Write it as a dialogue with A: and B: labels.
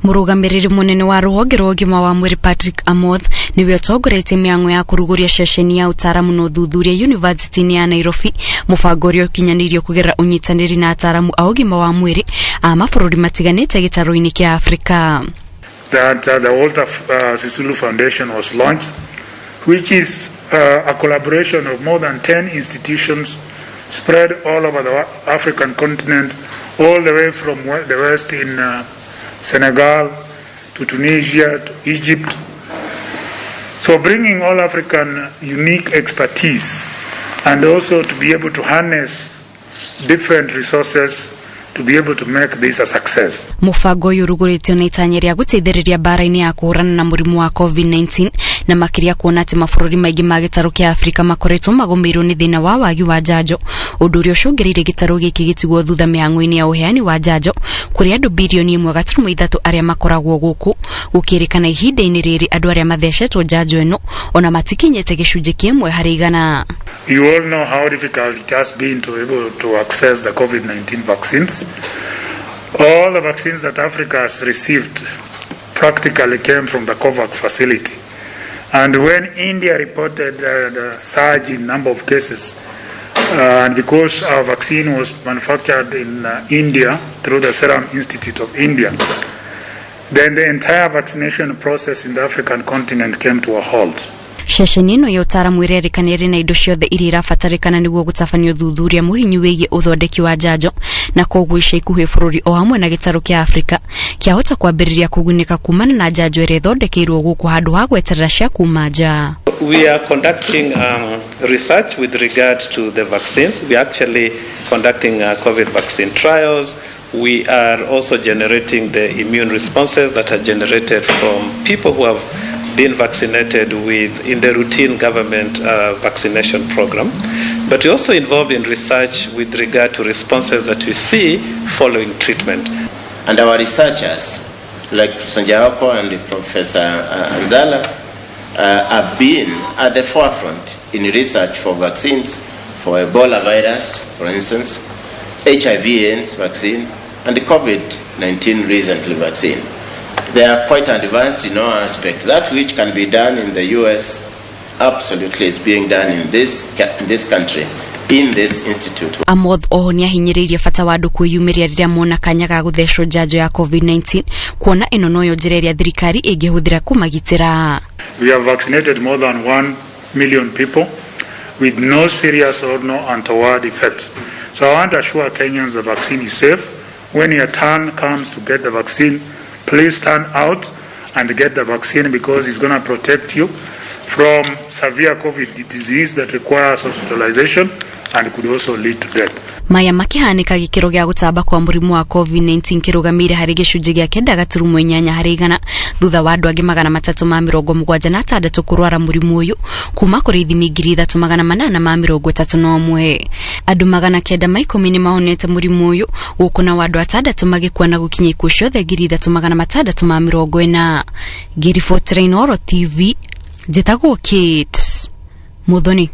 A: Mũrũgamĩrĩri mũnene wa rũhonge rwa ũgima wa mwĩrĩ Patrick Amoth nĩwe ũtongoretie mĩhang'o ya kũrugũria ceceni ya ũtaaramu na ũthuthuria yunivasĩtĩ-inĩ ya Nairobi, mũbango ũrĩa ũkinyanĩirio kũgerera ũnyitanĩri na ataaramu a ũgima wa mwĩrĩ a mabũrũri matiganĩte gĩtarũ-inĩ kĩa Afrika.
B: That the Walter Sisulu Foundation was launched, which is a collaboration of more than 10 institutions spread all over the African continent, all the way from the west in Senegal to Tunisia to Egypt. So bringing all African unique expertise and also to be able to harness different resources to be able to make this a success.
A: Mũbango ũyũ ũrugũrĩtio na itanya rĩa gũteithĩrĩria mbara-inĩ ya kũhũrana na mũrimũ wa COVID-19, na makĩria kuona atĩ mabũrũri maingĩ ma gĩtarũ kĩa Afrika makoretwo magũmĩirwo nĩ thĩna wa wagi wa njanjo, ũndũ ũrĩa ũcũngĩrĩirie gĩtarũ gĩkĩ gĩtigwo thutha mĩhang'o-inĩ ya ũheani wa njanjo kũrĩ andũ 1.3 bilioni arĩa makoragwo gũkũ. Gũkĩrĩkana ihinda-inĩ rĩrĩ andũ arĩa mathecetwo njanjo ĩno ona matikinyĩte 1%.
B: You all know how difficult it has been to be able to access the COVID-19 vaccines. All the vaccines that Africa has received practically came from the COVAX facility. And when India reported the surge in number of cases, and because our vaccine was manufactured in India through the Serum Institute of India, then the entire vaccination process in the African continent came to a halt.
A: Ceceni ĩno ya ũtaaramu ĩrerĩkana ĩrĩ na indo ciothe iria irabatarĩkana nĩguo gũtabania ũthuthuria mũhinyu wĩgiĩ ũthondeki wa njanjo, na koguo ica ikuhĩ bũrũri o hamwe na gĩtarũ kĩa Afrika kĩahota kwambĩrĩria kũgunĩka kumana na njanjo ĩrĩa ĩthondekeirwo gũkũ handũ ha gweterera cia kuma nja.
C: We are conducting research with regard to the vaccines. We are actually conducting COVID vaccine trials. We are also generating the immune responses that are generated from people who have been vaccinated with in the routine government vaccination program. But we're also involved in research with regard to responses that we see following treatment.
D: And our researchers, like Professor Jaoko and Professor Anzala, have been at the forefront in research for vaccines, for Ebola virus, for instance, HIV/AIDS vaccine, and the COVID-19 recently vaccine. They are quite advanced in all aspects. That which can be done in the US absolutely is being done in this country, in this institute.
A: Amoth oho nĩahinyĩrĩirie bata wa andũ kwĩyumĩria rĩrĩa mona kanya ga gũthecwo njanjo ya COVID-19, kuona ĩno noyo njĩra ĩrĩa thirikari ĩngĩhũthĩra kũmagitĩra.
B: We have vaccinated more than 1 million people with no serious or no untoward effects. So I want to assure Kenyans the vaccine is safe. When your turn comes to get the vaccine, please turn out and get the vaccine, because it's going to protect you from severe COVID disease that requires hospitalization and could also lead to death.
A: Maya makĩhanĩka gĩkĩro gĩa gũtamba kwa mũrimũ wa COVID-19 kĩrũgamĩire harĩ 9.8%, thutha wa andũ angĩ 376 kũrwara mũrimũ ũyũ kuma kũrĩ ithimi 3831. Andũ 910 nĩ mahonete mũrimũ ũyũ gũkũ, na andũ atandatũ magĩkua, na gũkinya ikuũ ciothe 3640. Ngĩribotera Inooro TV, njĩtagwo Kate Muthoni.